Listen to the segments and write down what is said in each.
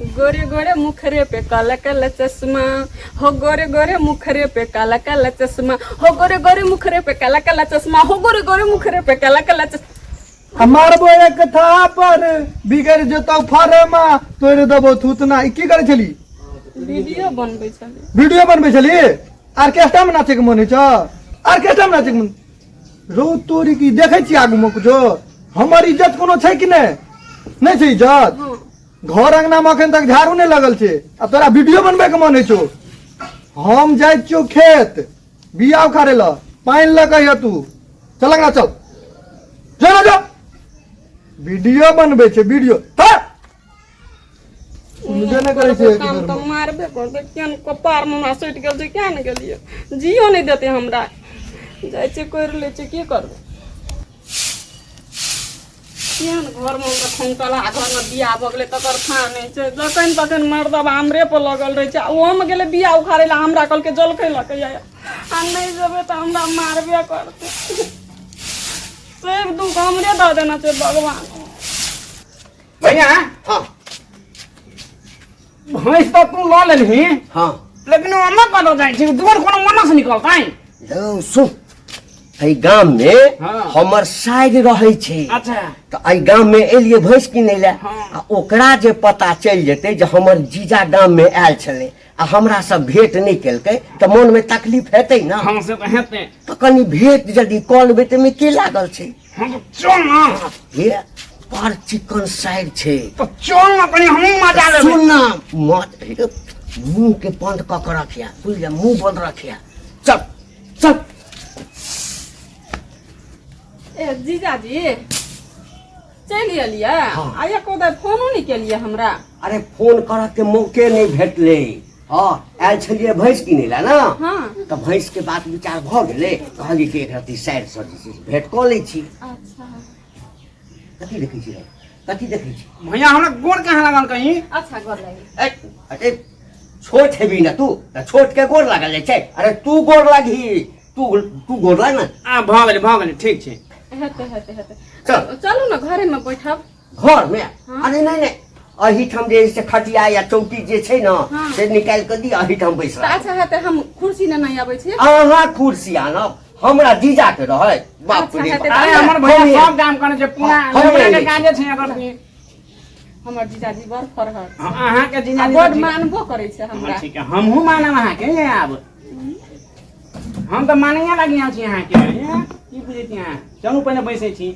गोरे गोरे मुखरे पे काला काला चश्मा, हो गोरे गोरे मुखरे पे काला काला चश्मा, हो गोरे गोरे मुखरे पे काला काला चश्मा, हो गोरे गोरे मुखरे पे काला काला चश्मा। आ मारबो एक थापर बिगड़ जेतौ फरमा तोड़ देबो थूतना। ई की करै छली? वीडियो बनबै छली। वीडियो बनबै छली? ऑर्केस्ट्रा में नाचे के मन होइ छौ? ऑर्केस्ट्रा में नाचे के मन रौ तोरी की देखै छी आगू में कुछो? हमर इज्जत कोनो छै कि नहि? नहि छै इज्जत? हँ। घर अंगना में अखन तक झाड़ू नहि लगल छै आ तोरा वीडियो बनबै के मन होइ छौ। हम जाइ छियौ खेत बिया उखाड़े लए, पानि लऽ कहिया तू चल अंगना चल, जो ना जो। वीडियो बनबै छै वीडियो तऽ सुनबे नहि करै छै। काम तऽ मारबे करतै। केहन कपार मे हमरा सटि गेल छै, किया ने गेलियै? जियो नहि देतै हमरा। जाइ छियै करि लै छियै, की करबै? केहन घरमे हुनकर ठोंकला घरमे बियाह भऽ गेलै तकर थाह नहि छै। जखन तखन मर्दबा हमरे पर लगल रहै छै। आ ओहोमे गेलै बियाह उखाड़ै लए, हमरा कहलकै जलखै लऽ के आइ, आ नहि जेबै तऽ हमरा मारबे करतै। सब दुख हमरे दऽ देना छै भगवान। भैया। हाँ। भैंस तऽ तू लऽ लेलही। हाँ। लेकिन ओ नहि कतऽ जाइ छै, दुआर कोनो मनस निकलतै। यौ सुन, एहि गाम में हाँ। हमर साइड रहै छै। अच्छा। तऽ एहि गाम में एलियै भैंस किनै लए। हाँ। आ ओकरा जे पता चलि जेतै जे हमर जीजा गाम में आयल छलै आ हमरा सब भेंट नहि केलकै तऽ मन में तकलीफ हेतै ने? हाँ, से तऽ हेतै। तऽ कनि भेंट यदि कऽ लेबै तऽ एहिमे की लागल छै? हाँ, तऽ चल ना। हे बड़ चिकन साइड छै। तऽ चल ना, कनि हमहूँ मजा लेबै। सुन ना, मत हे, मुंह के बंद कऽ के रखिया, बुझलियै? मुंह बंद रखिया। चल चल। ए जीजाजी, चलि एलियै? हाँ। आ एको बेर फोनो नहि केलियै हमरा। अरे फोन करऽ के मौके नहि भेटलै। हँ, आयल छलियै भैंस किनै लए ने। हाँ। तऽ भैंस के बात विचार भऽ गेलै, कहलियै कि एक रत्ती साइड सँ जे छै से भेंट कऽ लै छी। अच्छा। कथी देखै छी रे? कथी देखै छी? भैया, हमरा गोर कहाँ लागल कहीं? अच्छा, गोर लागि। ए, अरे छोट हेबी ने तू, तऽ छोट के गोर लागल जाइ छै? अरे तू गोर लागही, तू तू गोर लाग ने। आ भऽ गेलै, भऽ गेलै, ठीक छै। हेतै हेतै हेतै। चल। चलू ने, घरेमे बैठब। घर में? हाँ। अरे नहीं नहीं, एहिठाम जे से खटिया या चौकी जे छै ने, हाँ। से निकालि कऽ दिअ, एहिठाम बैस तऽ अच्छा हेतै, हम कुर्सी नेने आबै छी। अहाँ कुर्सी आनब, हमरा जीजा के रहै। बाप अच्छा, रे हेतै। बाप। अरे हमर भैया सब काम करै छै पूरा। हम लेबरे के नहि। काजे छै एकर की। हमर जीजाजी बड़ फरहर। हाँ, अहाँके आ जीजाजी बड़ तऽ ठीक- मानबो करै छै हाँ, हमरा। ठीक है, हमहूँ मानब अहाँके। आब हम तऽ मानैए लागि छी अहाँके। हे, की बुझै छी अहाँ? चलू, पहिने बैसै छी।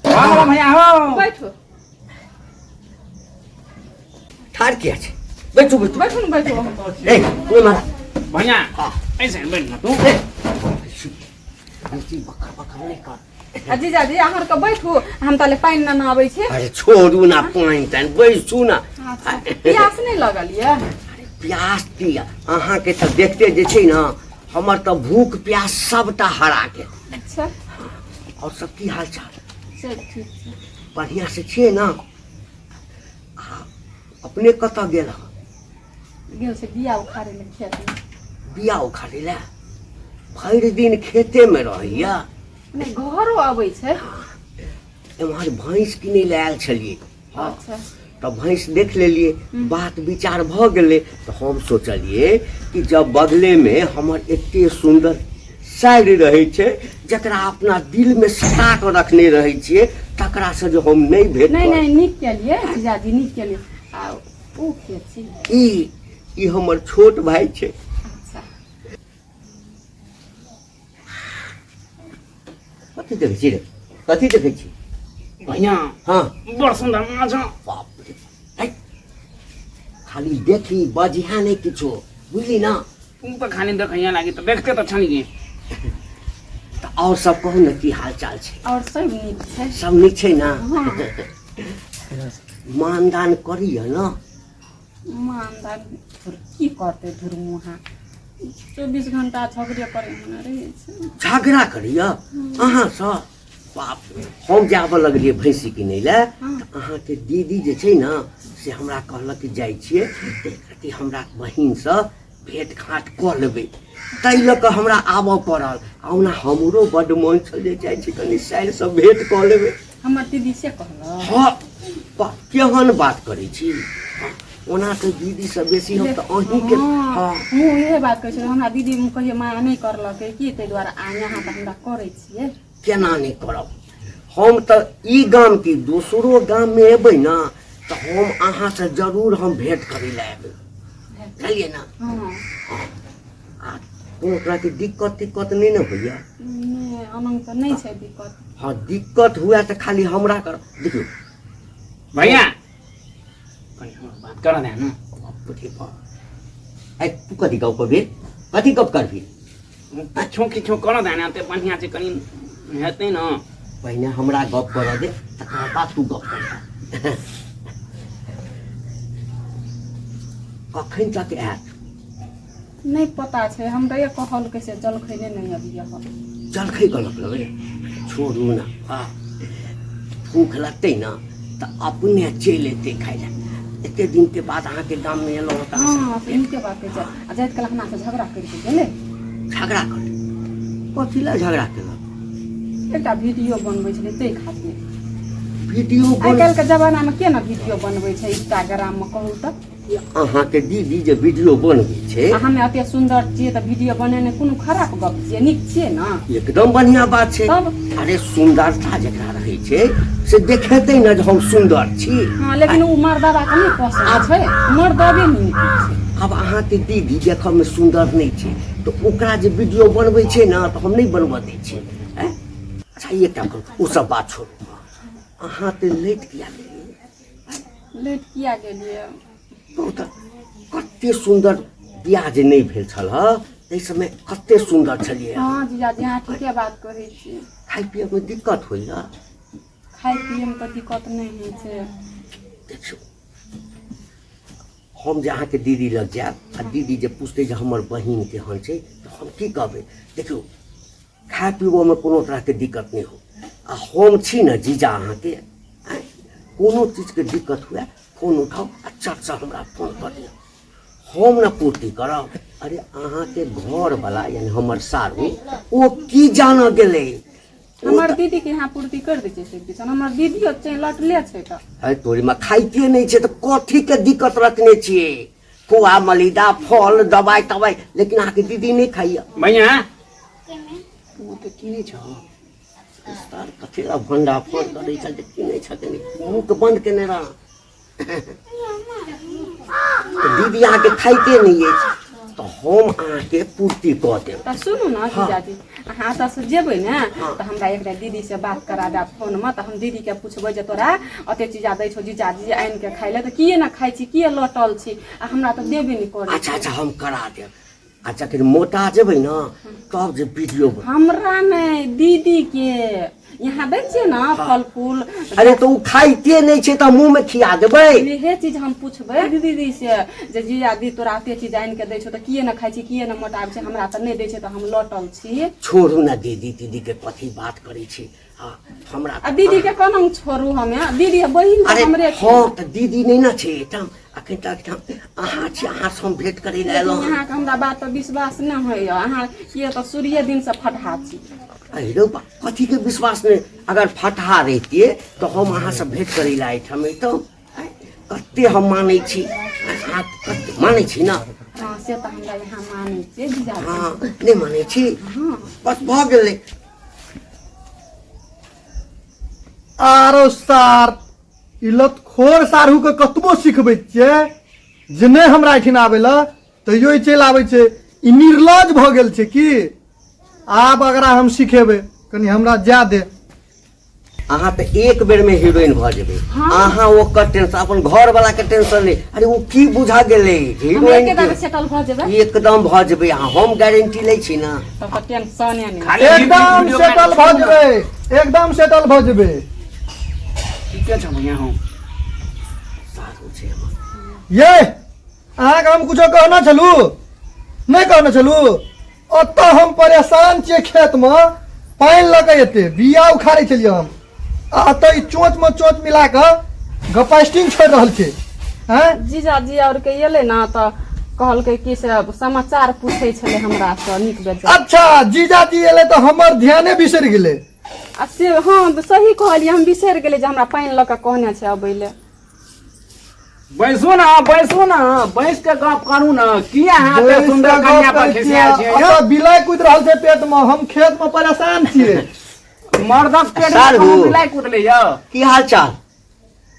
हाँ भैया हो। बैठो। ठाढ़ किया छै? बैठू बैठू। बैठू ने, बैठू अहाँ। ए तू मारा। भैया। हाँ। ऐसे बैठ ना तू। ए, बेसी बकर बकर नहि कर। आ जीजाजी, अहाँ के बैठू, हम ताले पानि नेने आबै छी। अरे छोड़ू ना पानि तानि, बैसू ना। अच्छा, प्यास नहि लगल यऽ? अरे प्यास की, अहाँके तऽ देखते जे छै ने हमर तऽ भूख प्यास सबटा हरा गेल। अच्छा। और सब की हाल चाल? सब ठीक छै। बढ़िआँ से छियै ने? आ अपने कतऽ गेल हँ? गेल छै बिया उखाड़े लए खेत मे। बिया उखाड़े लए? भरि दिन खेते मे रहैया? नहि, घरो अबै छै। एम्हर भैंस किनै लए आयल छलियै। हँ। अच्छा। तऽ भैंस देख लेलियै, बात विचार भऽ गेलै, तऽ हम सोचलियै कि जब बगलेमे हमर एते सुन्दर साइड रहै छै, जकरा अपना दिलमे सटा कऽ रखने रहै छियै, तकरासँ जे हम नहि भेट नहि करब। नहि, नीक केलियै जीजाजी, नीक केलियै। आ ओ के छी? ई ई हमर छोट भाय छै। अच्छा। कथी देखै छी रे? कथी देखै छी? भैया। हाँ। बड़ सुन्दर माछ। बाप रे, है, खाली देखी, बजिहा नहि किछो, बुझली ना? तू तऽ खाली देखैया लागी तऽ देखते तऽ छलियै। तऽ आओर सब कहू ने, की हाल चाल छै? आओर सब नीक छै। सब नीक छै ने? हाँ। मानदान करिय ने। मानदान की करतै धुरमुहा, 24 घंटा झगड़े करै मने रहै छै। झगड़ा करिय अहाँसँ? बाप रे, हम जे आबऽ लगलियै भैंसी किनै लए तऽ अहाँके दीदी जे छै ने से हमरा कहलक कि जाइ छियै तऽ एक रत्ती हमरा बहिनसँ भेँट घाँट कऽ लेबै, ताहि लऽ कऽ हमरा आबऽ पड़ल। आ ओना हमरो बड्ड मोन छल जे जाइ छी कनि साइरसँ भेँट कऽ लेबै। हमर दीदी से कहलक? हँ, केहन बात करै छी? ओना तऽ दीदीसँ बेसी हम तऽ अहीँके। हँ, हमहूँ इहे बात कहै छलहुँ, हमरा दीदी कहियो माया नहि करलकै की, ताहि दुआरे आ यहाँ तऽ हमरा करै छियै। केना नहि करब? हम तऽ ई गाम की दोसरो गाममे एबै ने तऽ हम अहाँसँ जरूर हम भेंट करै लए एबै, बुझलियै ने? हँ। आ कोनो तरहके दिक्कत तिक्कत नहि ने होइए? नहि, अनंग तऽ नहि छै दिक्कत। हँ, दिक्कत हुए तऽ खाली हमरा कर देखियौ। भैया, कनि हमर बात करऽ दे ने। बाप रे बाप, आइ तू कथी गप करबी? कथी गप करबी? किछो किछो करऽ दे ने, एते बढ़िआँ छै, कनि हेतै ने। पहिने हमरा गप करऽ दे, तकर बाद तू गप कर। कखन तक आयत? नहि पता छै, हमरा कहलकै से जलखै नहि अबियै। जलखै कहलक लगै? छोड़ू ने, हँ, भूख लगतै ने तऽ अपने चलि एतै खाइ लए। एते दिनके बाद अहाँके गाममे एलहुँ तऽ हँ, से नीके बात कहै छै। आ जाइत काल हमरा से झगड़ा करि कऽ गेलै। झगड़ा कर? कथी लए झगड़ा केलक? एकटा वीडियो बनबै छलै ताहि खातिर। वीडियो? आइ काल्हिके जमानामे के ने वीडियो बनबै छै इंस्टाग्राममे, कहू तऽ? अहाँके दीदी जे वीडियो बनबै छै। आ हमे एते सुन्दर छियै तऽ वीडियो बनेने कोनो खराब गप छियै? नीक छियै ने? एकदम बढ़िया बात छै। तब? अरे, सुन्दरता जकरा रहै छै से देखेतै ने जे हम सुन्दर छी। हँ, लेकिन ओ मर्दाबा के नहि पसन्द छै, मर्दबे नीक छै। आब अहाँके दीदी देखऽमे सुन्दर नहि छै तऽ ओकरा जे वीडियो बनबै छै ने तऽ हम नहि बनबऽ दै छियै। आँय? अच्छा, एकटा करू, ओ सब बात छोड़ू, अहाँ तऽ लेट किया गेलियै? लेट किया गेलियै? कहू तऽ, कते सुन्दर बियाह जे नहि भेल छल हँ ताहि समय कते सुन्दर छलियै अहाँ। हँ जीजाजी, अहाँ ठीके बात कहै छी। खाय पियैमे दिक्कत होइए? खाय पियैमे तऽ दिक्कत नहि होइ छै। देखियौ, हम जे अहाँके दीदी लग जायब आ दीदी जे पुछतै जे हमर बहिन केहन छै तऽ हम की कहबै? देखियौ, खाय पीबऽमे कोनो तरहके दिक्कत नहि हो आ हम छी ने जीजा अहाँके। आँय, कोनो चीजके दिक्कत हुए फोन उठाउ आ चटसँ हमरा फोन कऽ दिअ, हम ने पूर्ति करब। अरे, अहाँके घरवला यानी हमर सारू ओ की जानऽ गेलै? हमर दीदी के यहाँ पूर्ति कर दै छै सब किछु, हमर दीदियो छै, लटले छै तऽ। अरे तोरी में खाइते नहि छै तऽ कथी के दिक्कत रखने छियै? खोआ मलिदा फल दवाइ तवाइ, लेकिन अहाँके दीदी नहि खाइया। भैया, ओ तऽ की छौ? सर, कथी लए भंडा फोन करै छल जे की नहि छथिन? मुँहके बन्द केने रह। तऽ दीदी अहाँके खाइते नहि अछि तऽ हम अहाँके पूर्ति कऽ देब। तऽ सुनू ने जीजाजी, अहाँ एतऽसँ जेबै ने तऽ हमरा एकटा दीदीसँ बात करा देब फोनमे, तऽ हम दीदीके पुछबै जे तोरा ओते चीजा दै छौ जीजाजी आनि कऽ खाइ लए, तऽ किए ने खाइ छी, किए लटल छी, आ हमरा तऽ देबे नहि करै। अच्छा, हम करा देब आ जखन मोटा जेबै ने तब जे वीडियो हमरा नहि, दीदी के यहाँ दै छियै ने फल फूल। अरे, तऽ ओ खाइते नहि छै तऽ मुँहमे खिया देबै? इहे चीज हम पुछबै दीदी से जे जीजाजी तोरा एते चीज आनि के दै छौ तऽ किए ने खाइ छी, किए ने मोटाबै छै, हमरा तऽ नहि दै छै तऽ हम लटल छी। छोड़ू ने दीदी, दीदी के कथी बात करै छी? हाँ, हमरा आ दीदी के कोना छोड़ू हमे? दीदी बहिन तऽ अरे हमरे छै। हँ, तऽ दीदी नहि ने छै एहिठाम अखन तक, एहिठाम अहाँ छी, अहाँ से हम भेंट करै लए एलहुँ हन। अहाँके हमरा बात पर विश्वास नहि होइए, अहाँ किए तऽ शुरुए दिनसँ फटहा छी। अरे रौ बा, कथीके विश्वास नहि? अगर फटहा रहितियै तऽ हम अहाँसँ भेंट करै लए एहिठाम अइतहुँ? आँय, कते हम मानै छी अहाँ, कते मानै छी ने? हँ, से तऽ हमरा यहाँ मानै छियै जीजाजी। हँ, नहि मानै छी? हँ। बस भऽ गेलै। आरो सार, ई लतखोर साढ़ू के कतबो सिखबै छियै जे नहि हमरा एहिठिन आबै लए, तैयो ई चलि आबै छै। ई निर्लज भऽ गेल छै की? आब अगरा हम सिखेबै, कनि हमरा जाय दे। अहाँ तऽ एक बेर में हीरोइन भऽ जेबै। अहाँ ओकर टेंशन, अपन घर वाला के टेंशन नहि। अरे, ओ की बुझा गेलै हम हीरोइन एके के? दामे सेटल भऽ जेबै। एकदम भऽ जेबै अहाँ, हम गारंटी लै छी ने। तब तऽ टेंशने नहि। खाली एकदम वीडियो सेटल भऽ जेबै, एकदम सेटल भऽ जेबै। ठीके छौ भैया, हम साधु छै हमर। ये, अहाँके हम कुछो कहने छलू? नहि कहने छलू? ओतऽ हम परेशान छियै, खेतमे पानि लऽ कऽ एते बिया उखाड़ै छलियै हम आ एतऽ ई चोंचमे चोंच मिला कऽ गपास्टिंग छोड़ि रहल छै। आँय? जीजाजी आओर के एलै ने तऽ कहलकै कि से समाचार पूछै छलै हमरासँ नीक बेजाय। अच्छा, जीजाजी एलै तऽ हमर ध्याने बिसरि गेलै। आ से हँ, सही कहलियै, हम बिसरि गेलियै जे हमरा पानि लऽ कऽ कहने छै अबै लए। बैसू ने, बैसू ने, बैस के गप करू ने। किया अहाँ एते बैस सुंदर कऽ कन्या गप पर करै खिसियाल छियै। छियै यौ? एतऽ बिलाइ कुदि रहल छै पेट मे, हम खेत मे परेशान छियै। मर्दक पेट में साढ़ू। कोनो बिलाइ कुदलै यौ? की हाल चाल?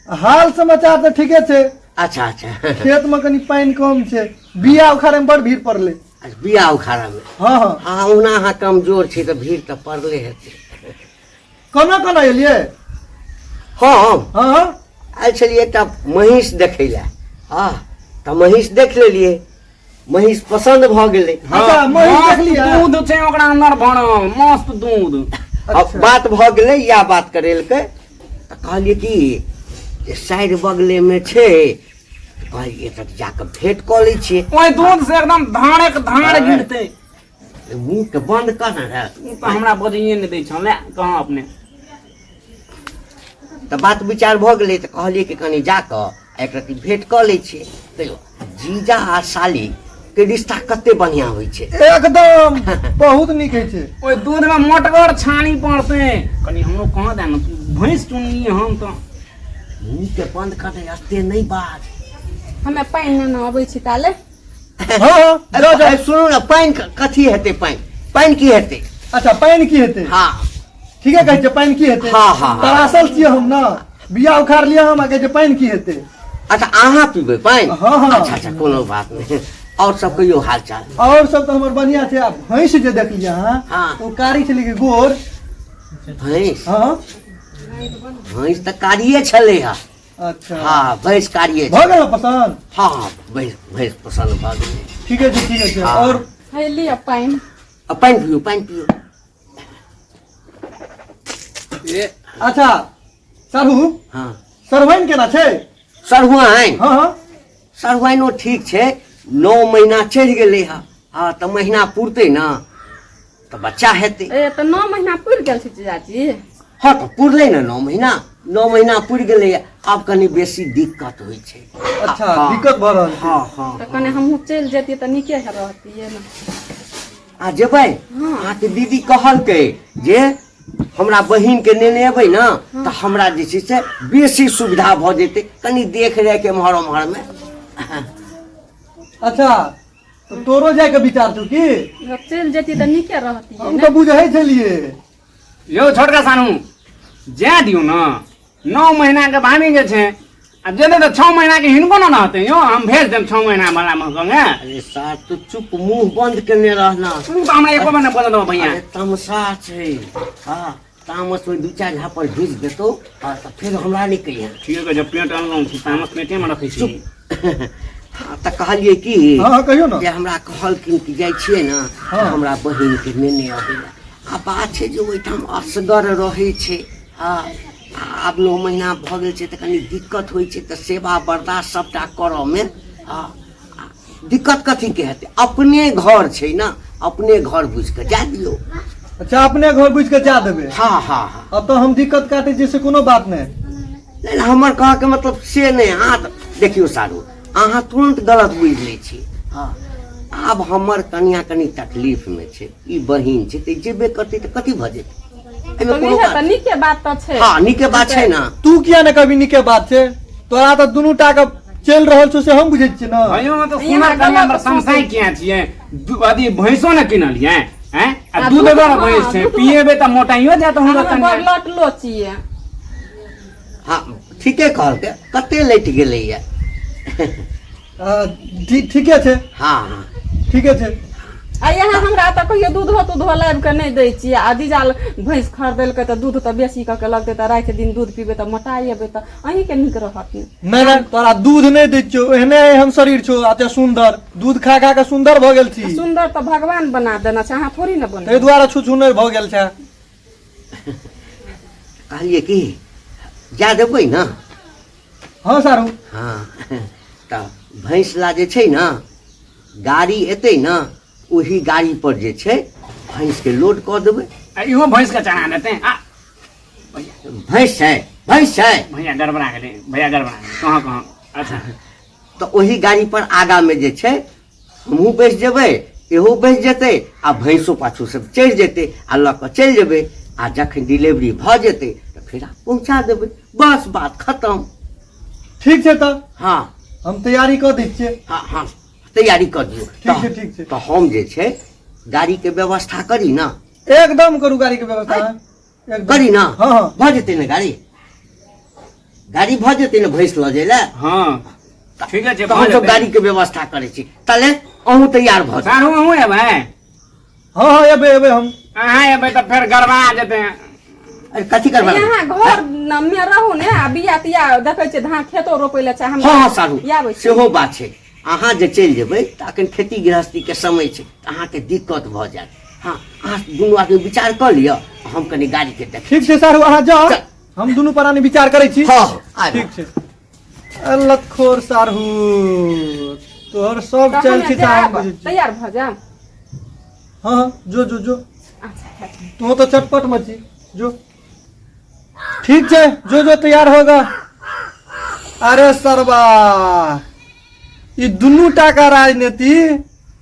हाल समाचार तऽ ठीके छै। अच्छा अच्छा। खेत मे कनि पानि कम छै, बिया उखाड़े मे बड़ भीड़ पड़लै। अच्छा, बिया उखाड़ा मे? हँ हँ। हँ, ओना अहाँ कमजोर छी तऽ भीड़ तऽ पड़ले हेतै। कोना कोना एलियै? हम हँ, आयल छलियै एकटा महींष देखै लए। हँ, तऽ महींष देख लेलियै, महींष पसन्द भऽ गेलै। अच्छा, महींष मस्त देखलियै? दूध छै ओकरा अंदर भरल, मस्त दूध। अब अच्छा। बात भऽ गेलै, इएह बात करेलकै तऽ कहलियै कि जे साइड बगलेमे छै, तऽ कहलियै तऽ जाकऽ भेँट कऽ लै छियै। ओहि दूध से एकदम धारे के धार गिरतै। मुँहके बन्द कर ने रे। तू तऽ हमरा बजैए नहि दै छौ, ले कहाँ अपने। तऽ बात विचार भऽ गेलै तऽ कहलियै कि कनि जाकऽ एक रत्ती भेँट कऽ लै छियै। तैयो जीजा आ साली के रिश्ता कते बढ़िआँ होइ छै। एकदम बहुत नीक होइ छै। ओहि दूध में मोटगर छानी पड़तै। कनि हमरो कहाँ दे ने, तू भैंस चुनलियै हम तऽ। मुँहके बन्द कर दे, एते नहि बाज। हमे पानि नेने अबै छी ताले। हँ हँ, जाउ जाउ। अरे सुनू ने, पानि कथी हेतै? पानि पानि की हेतै? अच्छा, पानि की हेतै? हँ। ठीके कहै छियै, पानि की हेतै? हँ, हँ, हँ। तरासल छियै हम ने, बिया उखाड़ लिअ हम आ कहै छै पानि की हेतै। अच्छा, अहाँ पीबै पानि? हँ, हँ। अच्छा अच्छा, कोनो बात नहि। आओर सब कहियौ हाल चाल? आओर सब तऽ हमर बढ़िआँ छै। आ भैंस जे देखलियै अहाँ, हँ। ओ कारी छलै कि गोर? भैंस? हँ। भैंस तऽ कारिये छलै हँ। अच्छा। हँ, भैंस कारिये। भऽ गेल पसन्द? हँ हँ, भैंस भैंस पसन्द भऽ गेलै। ठीके छै, ठीके छै। हँ। आओर हे लिअ पानि। आ पानि पियू, पानि पियू। ए। अच्छा साढ़ू। हँ। सरवैन केना छै? सरहुआइन? हँ हँ। सरहुआइनो ठीक छै, 9 महीना चढ़ि गेलै हँ। हँ, तऽ महीना पुरतै ने तऽ बच्चा हेतै। ए तऽ 9 महीना पुरि गेल छै जीजाजी? हँ, तऽ पुरलै ने 9 महीना, 9 महीना पुरि गेलैए। आब कनि बेसी दिक्कत होइ छै। अच्छा। हँ। दिक्कत भऽ रहल छै? हँ हँ। तऽ कनि हमहूँ चलि जैतियै तऽ नीके रहतियै ने। आ जेबै? हँ। अहाँके दीदी कहलकै जे हमरा बहिनके नेने एबै ने तऽ हमरा जे छै से बेसी सुविधा भऽ जेतै, कनि देख रेख एम्हर ओम्हरमे। अच्छा, तऽ तोरो जायके विचार छौ की? चलि जैतियै तऽ नीके रहतियै हम ने। तऽ बुझै छलियै। यौ छोटका सानू, जाय दियौ ने, 9 महीना के भाभी जे छै आ जेतै तऽ 6 महीना के हिनको ने रहतै यौ। हम भेज देब 6 महीना वाला मे संगे। अरे सार, तू चुप, मुंह बंद केने रहना। तू तऽ हमरा एको बेर नहि बजल भैया। अरे तमसा छै। हँ, तामस में दू चारि झापड़ घीच देतौ। हँ, तऽ फेर हमरा नहि कहिया। ठीक है, जब पेट अनलहुँ छी, तामस पेटे मे रखै छी। हँ, तऽ कहलियै कि हँ हँ, कहियौ ने। जे हमरा कहलखिन कि जाइ छियै ने हँ। हमरा बहिनके नेने अबै लए। आ बात छै जे ओहिठाम असगर रहै छै। हँ, आब 9 महीना भऽ गेल छै तऽ कनि दिक्कत होइ छै, तऽ सेवा बर्दाश्त सभटा करऽमे। हँ, आ दिक्कत कथीके हेतै? अपने घर छै ने, अपने घर बुझि कऽ जा दियौ। अच्छा, अपने घर बुझि कऽ जा देबै? हँ हँ हँ। अब तऽ हम दिक्कत काटै छियै से कोनो बात नहि। नहि नहि, हमर कहऽके मतलब से नहि। अहाँ तऽ देखियौ सारू, अहाँ तुरन्त गलत बुझि लै छी। हँ, आब हमर कनिया कनि तकलीफमे छै, ई बहिन छै तऽ जेबे करतै तऽ कथी भऽ जेतै एहिमे? तऽ कोनो इएह बात तऽ नीके बात तऽ छै। हँ, नीके बात छै ने। तू किया ने कभी नीके बात छै? तोरा तऽ दुनू टा के चलि रहल छौ से हम बुझै छियै ने। भैयो तऽ यहाँ सुनर कनिया गलत पर तमसाइ किया छियै? अथी भैंसो ने किनलियै हैं आ आ दूध दूध, गर हँ, भैंस छै। दूध। पिएबै तऽ मोटाइयो जायत हुनकर हमे बड़ कनिया। लटलो छियै। हँ, ठीके कहलकै, कते लटि गेलैया। ठीक, ठीके छै। हँ हँ। ठीके छै। आ यहाँ हमरा तऽ कहियो दूधो तूधो लाबि कऽ नहि दै छियै आ डीजल भैंस खरीदेलकै तऽ दूध तऽ बेसी कऽ के लगतै, तऽ राति दिन दूध पीबै तऽ मोटाइ एबै, तऽ अहीँके नीक रहत ने। नहि नहि, तोरा दूध नहि दै छियौ, एहने एहन शरीर छौ एते सुन्दर, दूध खा खा के सुन्दर भऽ गेल छी। सुन्दर तऽ भगवान बना देने छै, अहाँ थोड़ी ने ताहि बनेबै। दुआरे छुछुनर भऽ गेल छै। कहलियै कि जा देबै ने? हँ सारू। हँ, तऽ भैंस ला जे छै ने गाड़ी एतै ने, ओही गाड़ी पर जे छै भैंसके लोड कऽ देबै। आ इहो भैंस के चढ़ा देतै आ भैंस छै, भैंस छै। भैया गड़बड़ा गेलै, भैया गड़बड़ा गेलै, कहाँ कहाँ। अच्छा। तऽ ओही गाड़ी पर आगामे जे छै हमहूँ बैस जेबै, इहो बैस जेतै आ भैंसो पाछू सब चढ़ि जेतै आ लऽ कऽ चलि जेबै। आ जखन डिलीवरी भऽ जेतै तऽ फेर पहुँचा देबै, बस बात खतम। ठीक छै तऽ। हँ। हम तैयारी कऽ दै छियै। हँ हँ, तैयारी कऽ दियौ। ठीक छै, ठीक छै। तऽ हम जे छै गाड़ीके व्यवस्था करी ने? एकदम करू गाड़ीके व्यवस्था एकदम। करी ने? हँ हँ। भऽ जेतै ने गाड़ी? गाड़ी भऽ जेतै ने भैंस लऽ जाय लए? हँ, ठीके छै। तऽ हमसब गाड़ीके व्यवस्था करै छी, तले अहूँ तैयार भऽ जाउ। सारू, अहूँ एबै? हँ हँ, एबै एबै हम। अहाँ एबै तऽ फेर गड़बड़ा जेतै। अरे, कथी करबै? यहाँ घर मे रहू ने, आ बिया तिया देखै छियै, धान खेतो रोपै लए चाहे हम। हँ हँ सारू, आबै छी। सेहो बात छै। अहाँ जे चलि जेबै तऽ अखन खेती गृहस्थीके समय छै, तऽ अहाँके दिक्कत भऽ जायत। हँ, अहाँ दुनू आदमी विचार कऽ लिअ, हम कनि गाड़ीके देख। ठीक छै सारू, अहाँ जाउ। चल। हम दुनू प्राणी विचार करै छी। हँ हँ, आबि। ठीक छै। लतखोर सारहू, तोहर सब तऽ चल हमे छी हम जायब, बुझै छी। तैयार भऽ जायब। हँ हँ, जो जो जो। अच्छा। तू तो चटपट मची जो। ठीक छै, जो जो, तैयार होगा। अरे सरबा, ई दुनू टा का राजनीति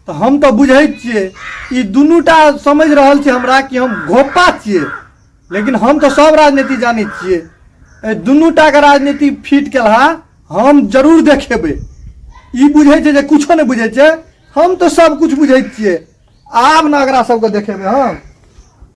तऽ हम तऽ बुझै छियै। ई दुनू टा समझि रहल छै हमरा कि हम घोपा छियै, लेकिन हम तऽ सब राजनीति जानै छियै। एहि दुनू टा के राजनीति फिट केलहा हम जरूर देखेबै। ई बुझै छै जे कुछो नहि बुझै छै, हम तऽ सब कुछ बुझै छियै। आब ने एकरा सबके देखेबै हम।